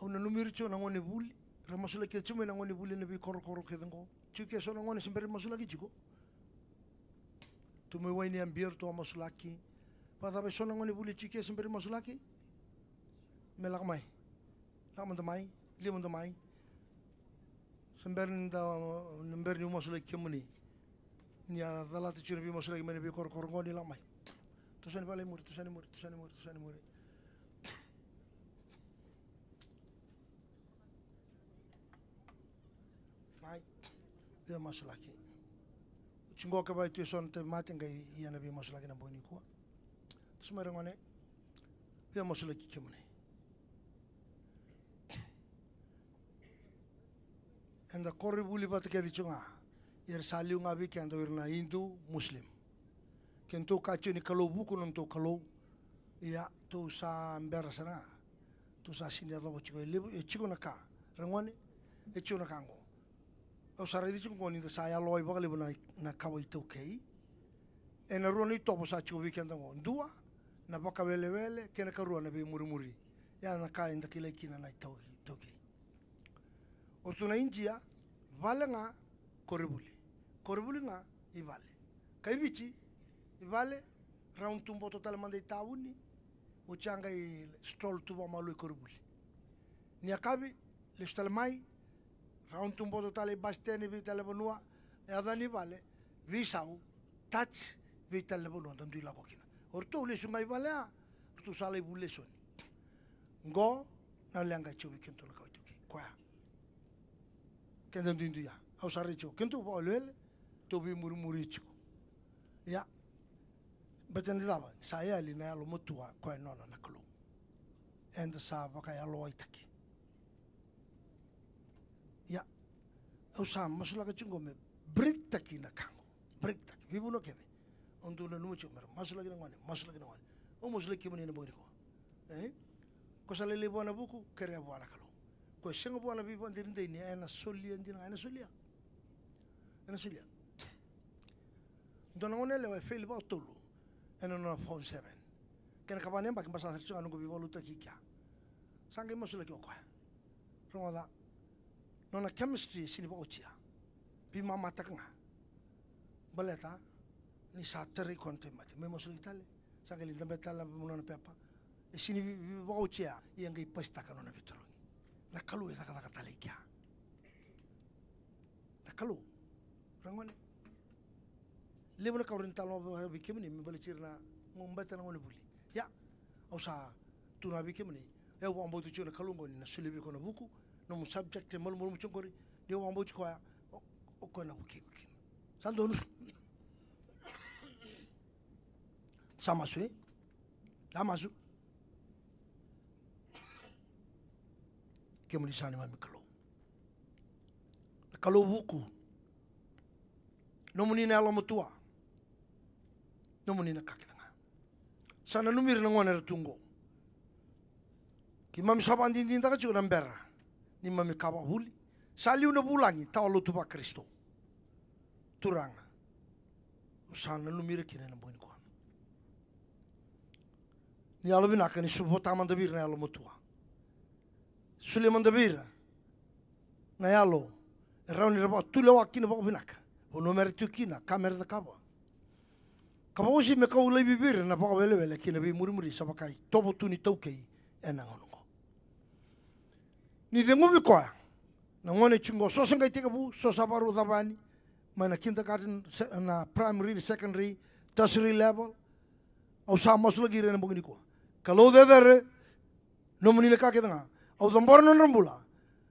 Au nanumi ira tiko na gone vuli. Ra masulaki kece tiko mai na gone vuli ena veikorokoro kece qo. Tiko ke so na gone se bera ni masulaki tiko. Tu mai wai ni a bia ratou a masulaki. Vakacava e so na gone vuli tiko ke se bera ni masulaki? Me lako mai. Lako mada mai. Lia mada mai. Se bera ni da, se bera niu masulaki kemuni. Ni a calata tiko na veimasulaki mai na veikorokoro qo, ni lako mai. Toso yani vale i muri, toso yani i muri, toso yani i muri, toso yani i muri. Mai. Veimasulaki. Oti qo ke vaka tu e so na tauvimate qai ia na veimasulaki na bogi nikua. Toso mai ra gone. Veimasulaki kemuni. Eda koronivuli vata kece tiko ga. Ia era sa liu ga vei keda o ira na Hindu, Muslim. Kedatou kaya tiko ni Kalou vuku na nodatou Kalou. Ia, tou sa bera sara ga. Tou sa sega ni yacova tiko e levu, e tiko na ka. Ra gone, e tiko na ka qo. Au sa raica tiko qo ni da sa yalowai vakalevu na, na kawa iTaukei. Ena rua na itovo sa tiko vei keda qo. Dua, na vakawelewele, kei na karua na veimurimuri. Ia na ka eda kilai kina na iTau-, iTaukei. O ratou na Idia, vale ga, koronivuli. Koronivuli ga, i vale. Kai Viti, i vale, round tu boto tale mada i tauni, oti ya qai stroll tu vakamalua i koronivuli. Ni yakavi, lesu tale mai, round tu boto tale i basiteni, veitalai vanua, yaco yani i vale, veisau, touch, veitalai vanua, da dui lako kina. O ratou lesu ga i vale ya, o ratou sa lai vuli lesu yani. Qo na leqa e tiko vei kedatou na kawa iTaukei. Koya. Keda duidui ya. Au sa raica tiko. Kedatou vakawelewele, tou veimurimuri tiko. Ia. Baleta ni cava? Sa yali na yalomatua koya e nona na Kalou. Eda sa vakayalowaitaki. Ia. Au sa masulaka tiko qo me break taki na ka qo. Break taki. Veivanua kece. Au dau nanuma tiko me ra masulaki na gone, masulaki na gone. Au masulaki kemuni ena bogi nikua. E? Ko sa lailai vua na vuku, kerea vua na Kalou. Ko e sega vua na veivakadeidei ni ena solia dina ga, ena solia. Ena solia. Dua na gone yalewa e fail vakatolu ena nona form seven. Kena ikava ni yabaki, basika sara tiko ga noqu veivakalotutaki i kea. Sa qai masulaki o koya. Rogoca, nona chemistry e sega ni vakaotia. Veimamataka ga. Baleta ni sa tarai koya na tauvimate. Mai masulaki tale, sa qai lai dabe tale na nona pepa. E sega ni vei-, vei-, vakaotia, ia qai pasitaka nona veitarogi. Na Kalou e cakacaka tale i kea. Na Kalou. Ra gone. Levu na ka au rawa ni talanoa vei kemuni me baleti ira na gone, baleta na gone vuli. Ia, au sa tukuna vei kemuni. Au vakabauta tiko na Kalou qo ni na solia vei iko na vuku, nomu subject e malumalumu tiko qori, ni au vakabauti koya, o, o koya na vukei iko kina. Sa donu. Sa masu, e? Sa masu. Kemuni sa neimami Kalou. Na Kalou vuku. Nomuni na yalomatua. Nomuni na ka kece ga. Sa nanumi ira na gone era tu qo. Keimami sa vakadinadinataka tiko na bera. Neimami ka vakavuli. Sa liu na vulagi, tawa lotu vaKarisito. Turaga. Au sa nanumi ira kina ena bogi nikua. Ni yalovinaka ni suvata mada vei ira na yalomatua. Solia mada vei ira na yalo e rawa ni ra vakatulewa kina vakavinaka, vanua me ra tiko kina, ka me ra cakava. Ka vakauasivi me kau laivi vei ira na vakawelewele kei na veimurimuri sa vaka itovo tu ni taukei ena gauna oqo. Ni ceguvi koya na gone tiko oqo, so se qai tekivu, so sa vakarau cava yani mai na kindergarten, se-, na primary, secondary, tertiary level. Au sa masulaki ira ena bogi nikua. Kalou cecere, nomuni na ka kece ga. Au cabora na nodra bula,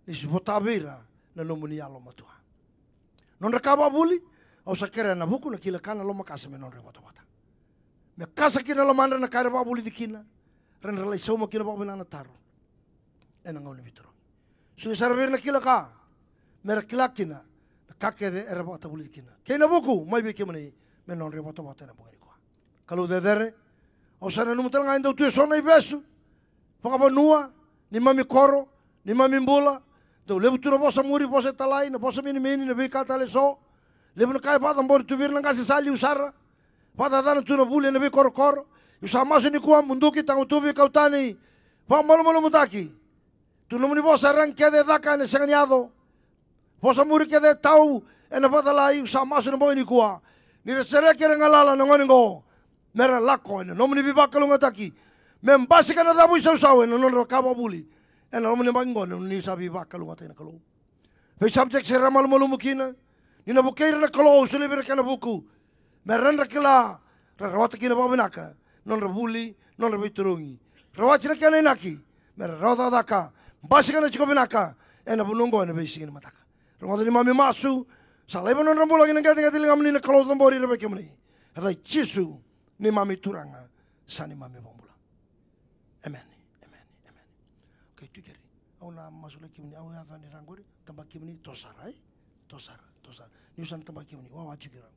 ni se vota vei ira na nomuni yalomatua. Nodra ka vakavuli, au sa kerea na vuku, na kila ka, na lomakasa me nodra ivotavota. Me kasa kina na lomadra na ka era vakavulici kina, ra na lai sauma kina vakavinaka na taro ena gauna ni veitarogi. Solia sara vei ira na kila ka, me ra kila kina na ka kece era vakatavulici kina. Kei na vuku mai vei kemuni me nodra ivotavota ena bogi nikua. Kalou cecere, au sa nanuma tale ga e dau tu eso na ivesu vakavanua, neimami koro, neimami bula. Dau levu tu na vosa muri, vosa e talai, na vosa minimini, na veika tale eso. Levu na ka e vakacabori tu vei ira na qase sa liu sara. Vakacacana tu na vuli ena veikorokoro. Au sa masu nikua, muduki, tagutuvi, kau tani, vakamalumalumutaki. Tu nomuni vosa, ragi kece e caka ena sega ni yaco. Vosa muri kece e tau ena vakacalai. Au sa masu ena bogi nikua, ni ra sereki, era galala na gone oqo, me ra lako ena nomuni veivakalougatataki, me basika na cavu isausau ena nodra ka vakavuli ena loma ni yabaki oqo, ni sa veivakalougatataki na Kalou. Vei subjects era malumalumu kina, ni na vukei ira na Kalou, solia vei ira kena vuku, me ra dra kila, ra rawata kina vakavinaka na nodra vuli, na nodra veitarogi. Rawati na kena inaki, me ra rawa cakacaka, basika na tiko vinaka ena vanua oqo ena veisiga ni mataka. Rogoca neimami masu, sa laiva na nodra bula ki na qeteqete ligamuni na Kalou, cabori ira vei kemuni. Ena yaca i Jisu, neimami Turaga, sa neimami iVakabula. Emeni, emeni, emeni. Okay, tu keri. Au na masulaki kemuni, au yaco yani ra qori, tabaki kemuni, toso sara, e? Toso sara, toso sara. Niu sa na tabaki kemuni, wawa tiko ra qori.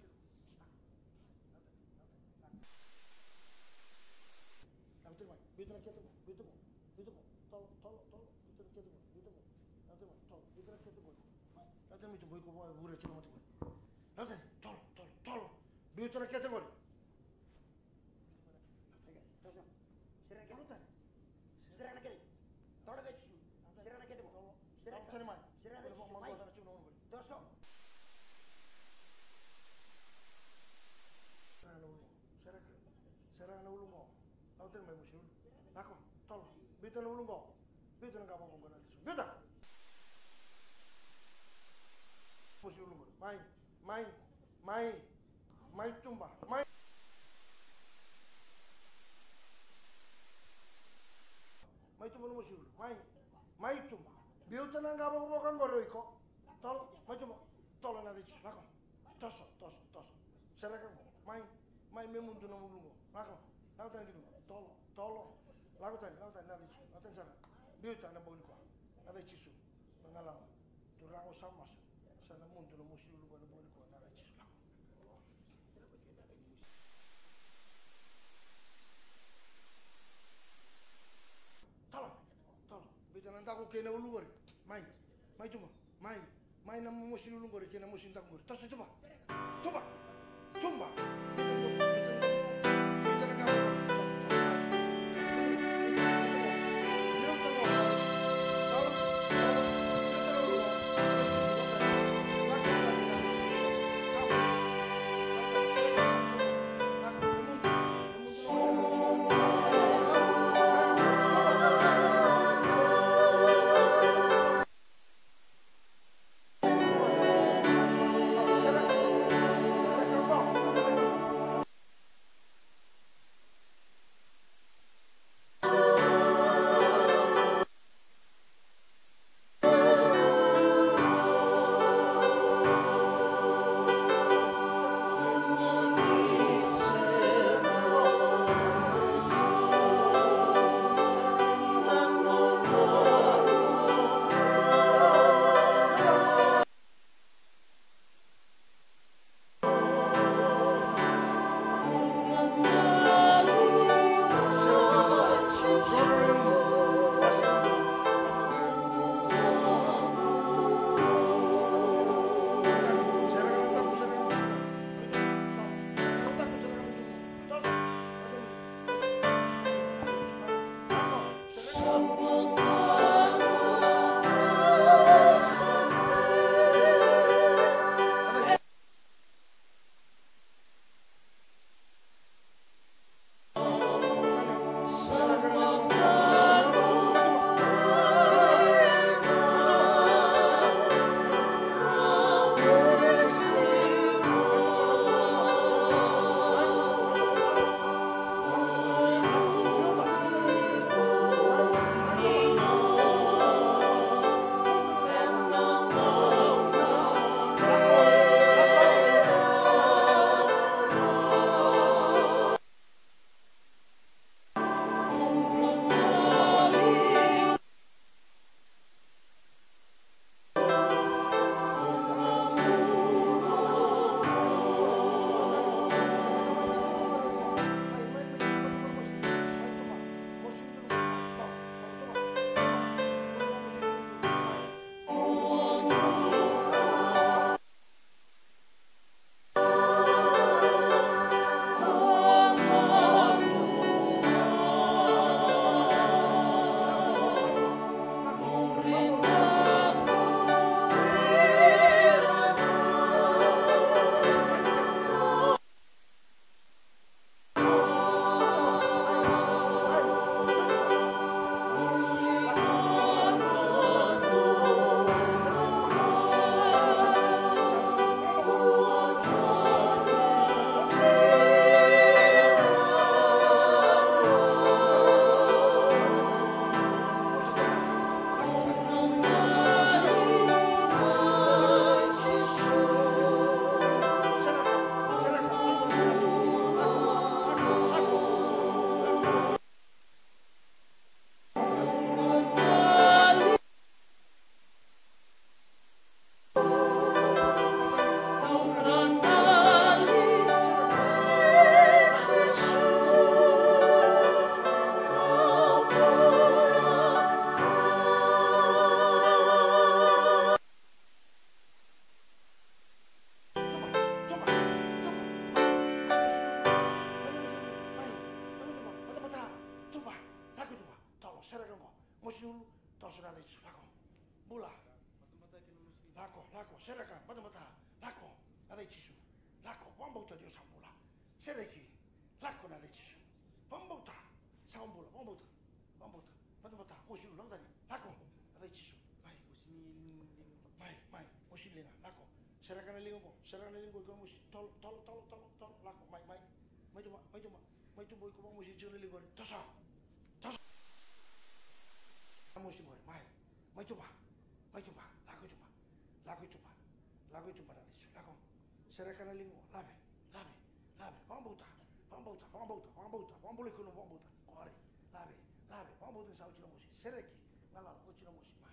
biuta na kete qori. Lako tani mai, biuta na kete qori, biuta qo, biuta qo. Tolo, tolo, tolo, biuta na kete qori, biuta qo. Lako tani mai, tolo, biuta na kete qori. Lako tani mai tuba, iko vua e vure tiko na mate qori. Lako tani, tolo, tolo, tolo, biuta na kete qori. Sere na kete. Sere na kete. Tolo na kete. Sere na kete. Sere na kete. Sere na kete. Toso. Sere na ulu qo. Sere na ulu qo. Lako tani mai, mosi ulu. Lako. Tolo. Biuta na ulu qo. Biuta na qavokavoka na tisu. Biuta. Mosi ulu qo. Mai. Mai. Mai. Mai tuba. Mai. Mai tuba na mosi ulu. Mai. Mai tuba. Biuta na qavokavoka qori o iko. Tolo. Mai tuba. Tolo na tisu. Lako. Toso, toso, toso. Sereka qo. Mai, mai me mudu na ulu qo. Lako, lako tani ki tu. Tolo, tolo. Lako tani, lako tani, na cai Jisu. Lako tani sara. Biuta na bau ni koa. Na cai Jisu. Na galama. Turaga, au sa masu. Sa na mudu na mosi ulu qo ena bau ni koa. Na cai Jisu. Lako. Tolo, tolo. Biuta na daku kei na ulu qori. Mai, mai tuba. Mai. Mai na mosi ni ulu qori kei na mosi ni daku qori. Toso, tuba. Tuba. Tolo, sereka qo. Mosi ni ulu, toso na vei Jisu. Lako. Bula. Lako, lako, sereka, batabata. Lako, na vei Jisu. Lako, vakabauta ni o sa bula. Sereki. Lako na vei Jisu. Vakabauta. Sa bula, vakabauta. Vakabauta. Batabata, mosi ni ulu, lako tani. Lako, na vei Jisu. Mai. Mai, mai, mosi ni liga, lako. Sereka na liga qo, sereka na liga qo, iko na mosi. Tolo, tolo, tolo, tolo, tolo, lako, mai, mai. Mai tu, mai, mai tu, mai. Mai tu, mai, iko vakamosi tiko na liga qori. Toso. Toso. Mosi qori, mai. Mai tu va. Mai tu va. Lako i tu va. Lako i tu va. Lako i tu va na Jisu. Lako. Sereka na liga qo. Lave. Lave. Lave. Vakabauta. Vakabauta. Vakabauta. Vakabauta. Vakabula iko na vakabauta. Qori. Lave. Lave. Vakabauta ni sa oti na mosi. Sereki. Galala. Oti na mosi. Mai.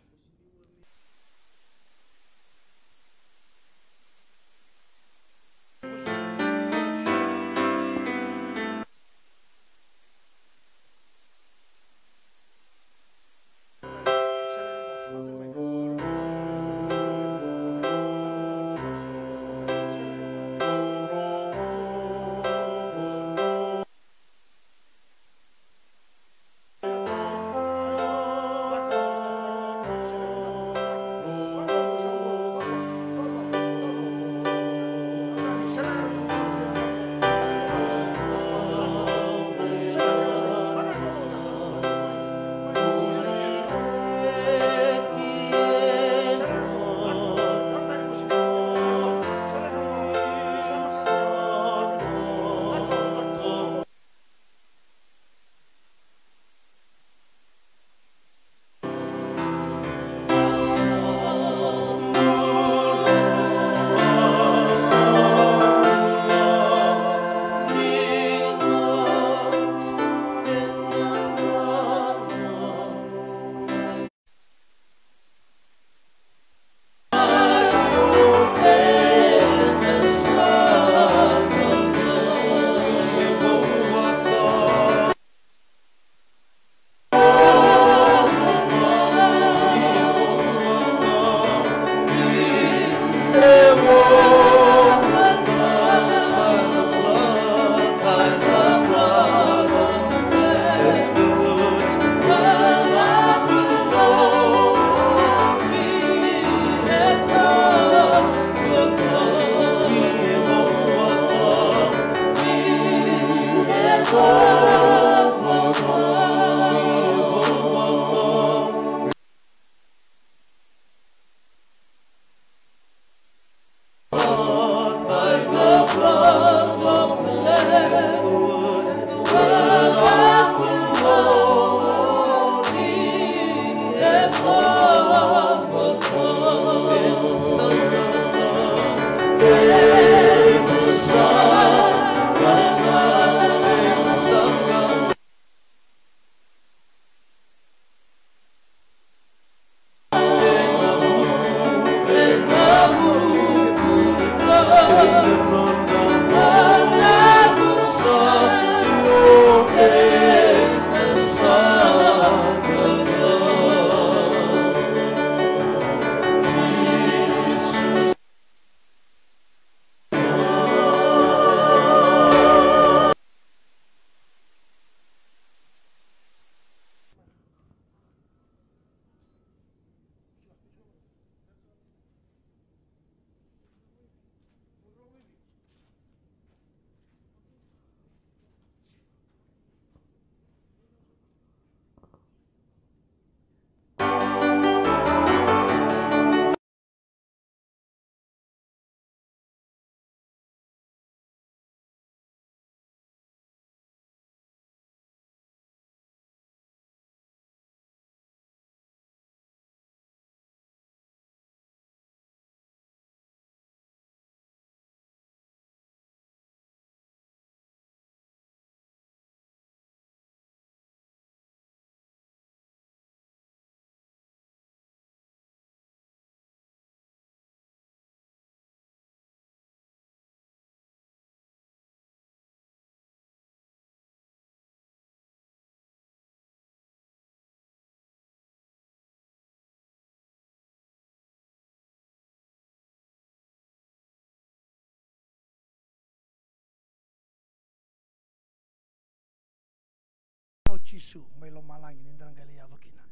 Jisu mai lomalagi ni da na qai lai yaco kina.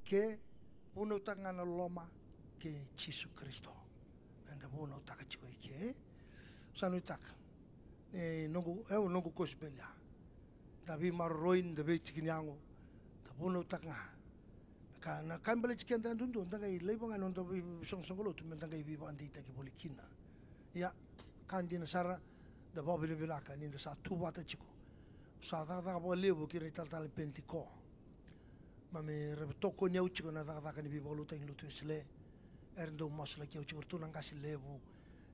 Ke vunautaka ga na loloma kei Jisu Karisito. Eda vunautaka tiko i ke. Sa nuitaka ni noqu, e, noqu gospel ya. Da veimaroroi, da veitiki ni yago, da vunautaka ga. Ka na ka e baleti keda duadua, da qai laiva ga na noda veisoqosoqo lotu me da qai veivakadeitaki voli kina. Ia, ka dina sara, da vakavinavinaka ni da sa tu vata tiko. Sa cakacaka vakalevu kei na italatala ni Penitiko. Mami ra tokoni au tiko na cakacaka ni veivakalotutaki ni lotu Wesele. Era dau masulaki au tiko, ratou na qase levu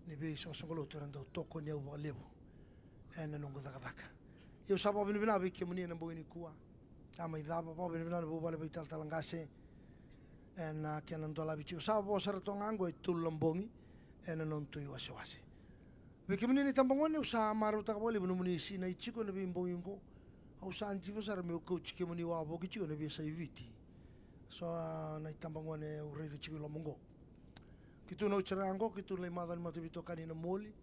ni veisoqosoqo lotu era dau tokoni au vakalevu ena noqu cakacaka. Ia au sa vakavinavinaka vei kemuni ena bogi nikua. A mai cava, vakavinavinaka na vuvale vakaitalatala qase ena kena dolavi tiko. Sa vo sara toka ga oqo e tolu na bogi ena nodatou iwasewase. Vei kemuni na itabagone, au sa marautaka vakalevu nomuni sinai tiko ena veibogi oqo. Au sa diva sara meu kauti kemuni wavoki tiko ena veiyasai Viti. So, a, na itabagone au raica tiko i loma oqo. Keitou na oti sara ga oqo, keitou na lai macawa ni mataveitokani na Moli.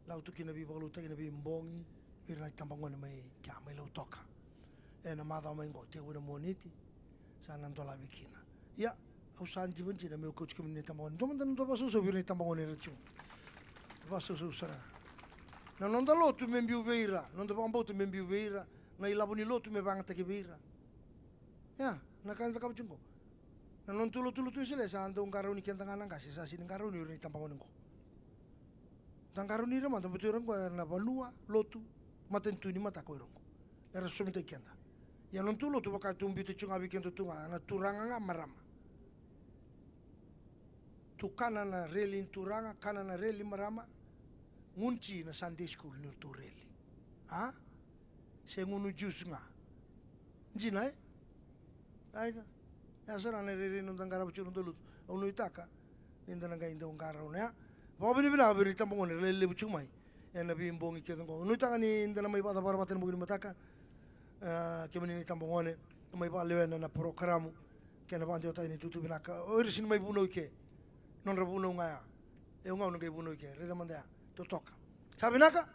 Lautu kina na veivakalotutaki ena veibogi vei ira na itabagone mai kea, mai Lautoka. Ena macawa mai oqo, tekivu ena Moniti, sa na dolavi kina. Ia, au sa diva dina meu kauti kemuni na itabagone. Dua mada na dua vakasausau vei ira na itabagone era tiko. Vakasausau sara ga. Na noda lotu me biu vei ira, noda vakabauta me biu vei ira, na ilavo ni lotu me vagataki vei ira. Ia, na ka eda cakava tiko oqo. Na nodatou lotu, lotu Wesele sa dau qarauni keda ga na qase, sa sega ni qarauni ira na itabagone oqo. Da qarauni ira mada, baleta o ira oqo era na vanua, lotu, matanitu ni mataka o ira oqo. Era sosomitaki keda. Ia na nodatou lotu vaka tou biuta tiko ga vei keda tu ga, na turaga ga marama. Tu kana na reli ni turaga, kana na reli marama, gunu ti na Sunday school ni ratou reli. A? Se gunu juice ga. Dina, e? Aika. Ya sara na rairai noda qarava tiko noda lotu. Au nuitaka ni da na qai dau qarauna ya. Vakavinavinaka vei ira na itabagone era lelevu tiko mai ena veibogi kece oqo. Au nuitaka ni da na mai vakacavara vata ena bogi ni mataka. A, kemuni na itabagone, mai vakalewena na porokaramu kei na vakadewataki ni tutu vinaka. O ira sega ni mai vunau i ke, nodra vunau ga ya. Au ga au na qai vunau i ke. Raica mada ya. Totoka. Sa vinaka?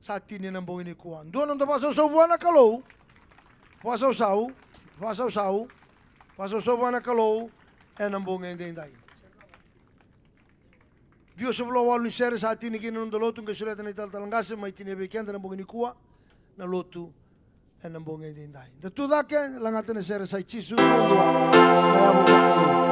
Sa tini ena bogi nikua. Dua noda vakasausau vua na Kalou. Vakasausau. Vakasausau. Vakasausau vua na Kalou ena bogi edaidai. Ciwasagavulu ka walu ni sere sa tini kina na noda lotu, qai sureta na italatala qase mai tinia vei keda ena bogi nikua na lotu ena bogi edaidai. Da tu cake, lagata na sere Sa i Jisu na Yavuvakadua.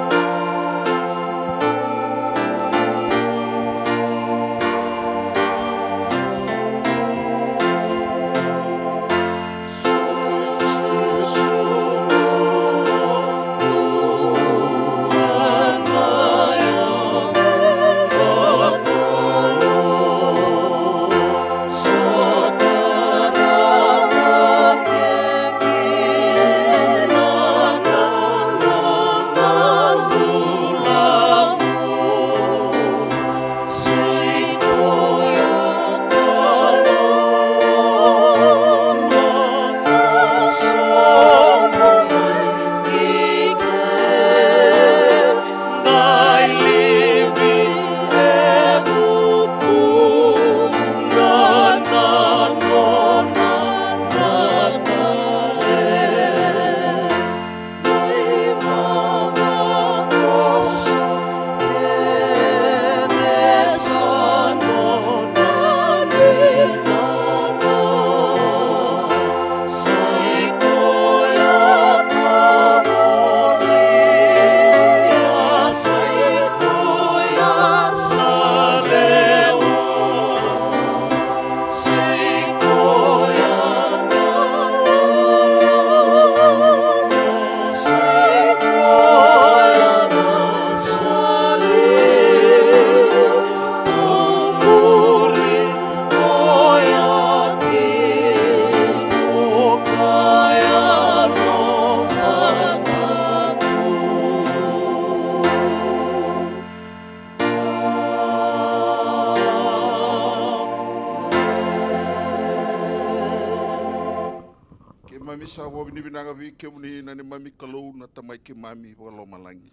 Keimami sa vakavinavinaka vei kemuni na neimami Kalou, na Tamai keimami vakalomalagi.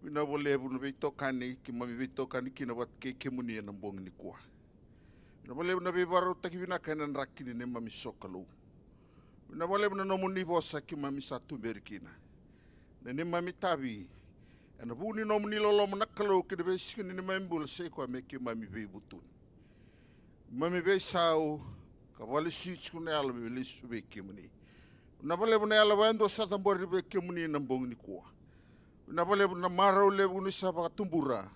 Vinaka vakalevu na veitokani keimami veitokani kina vata kei kemuni ena bogi nikua. Vinaka vakalevu na veivakarautaki vinaka ena draki ni neimami sokalou. Vinaka vakalevu na nomuni vosa keimami sa tuberi kina. Na neimami tavi ena vuku ni nomuni loloma na Kalou kei na veisiga ni neimami bula, sa i koya me keimami veivutuni. Keimami veisau ka vakalesui tiko na yalo me lesu vei kemuni. Vinaka vakalevu na yalo vakayadua sa cabori vei kemuni na bogi nikua. Vinaka vakalevu na marau levu ni sa vakatubura.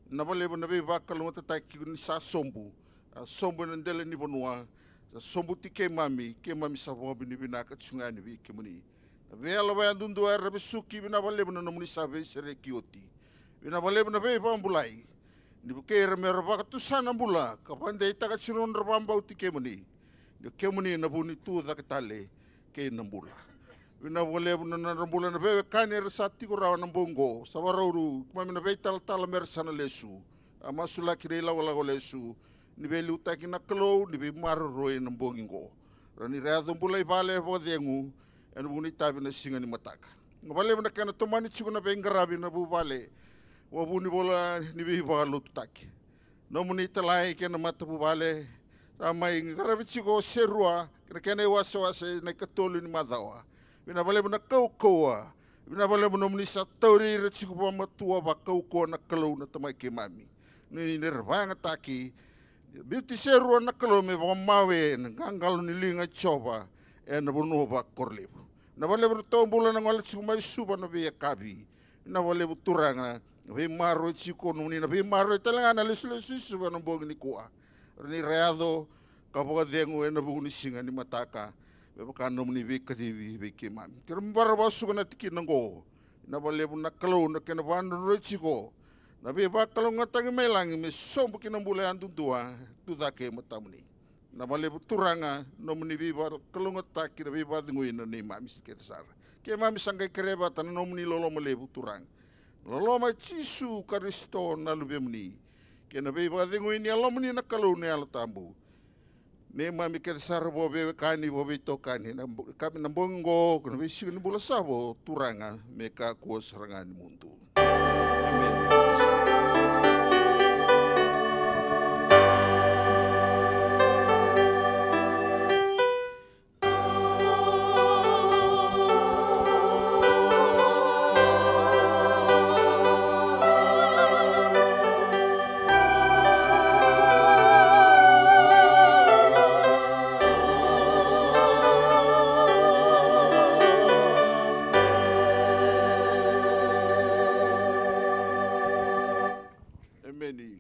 Vinaka vakalevu na veivakalougatataki ni sa sobu. A sobu ena dela ni vanua. Sa sobuti keimami, keimami sa vakavinavinaka tiko ga yani vei kemuni. Na veiyalo vakayadudua era vesuki, vinaka vakalevu na nomuni sa veisereki oti. Vinaka vakalevu na veivakabulai. Ni vukei ira me ra vakatusa na bula ka vakadeitaka tiko na nodra vakabauti kemuni. Ni o kemuni na vu ni tu cake tale kei na bula. Vinaka vakalevu na nodra bula na veiwekani era sa tiko rawa na bogi oqo. Sa vakarau keimami na veitalatala me ra sa na lesu. A masulaki na ilakolako lesu ni veiliutaki na Kalou ni veimaroroi ena bogi oqo. Ra ni ra yaco bula i vale vakacegu ena vuku ni tavi na siga ni mataka. Vinaka vakalevu na kena tomani tiko na veiqaravi na vuvale, vakavunivola ni veivakalotutaki. Nomuni italai kei na matavuvale sa mai qaravi tiko o Serua kei na kena iwasewase na ikatolu ni macawa. Vinaka vakalevu na kaukauwa. Vinaka vakalevu nomuni sa tauri ira tiko vakamatua, vakaukauwa na Kalou na Tamai keimami. Ni ra vakayagataki, biuti Serua na Kalou me vakamawe na qaqalo ni liga i Jiova ena vanua vakoro levu. Vinaka vakalevu na taubula na gole tiko mai Suva na veiyakavi. Vinaka vakalevu Turaga, na veimaroroi tiko, nomuni na veimaroroi tale ga na lesulesu i Suva na bogi nikua. Ra ni ra yaco ka vakacegu ena vuku ni siga ni mataka me vaka nomuni veikacivi vei keimami. Keirau vakarau vakasuka na tikina oqo. Vinaka vakalevu na Kalou na kena vakadrodroi tiko na veivakalougatataki mai lagi me sobu ki na bula yadudua tu cake e matamuni. Vinaka vakalevu Turaga, nomuni veivakalougatataki, na veivakacegui na neimami sa kece sara. Keimami sa qai kerea vata na nomuni loloma levu Turaga, na loloma i Jisu Karisito na Luvemuni, kei na veivakacegui ni Yalomuni na Kalou na Yalo Tabu. Neimami kece sara, vakaveiwekani, vakaveitokani na bo-, ka-, na bogi oqo, na veisiga ni bula sa vo Turaga, me kakua sara ga ni mudu. Emeni. Emeni.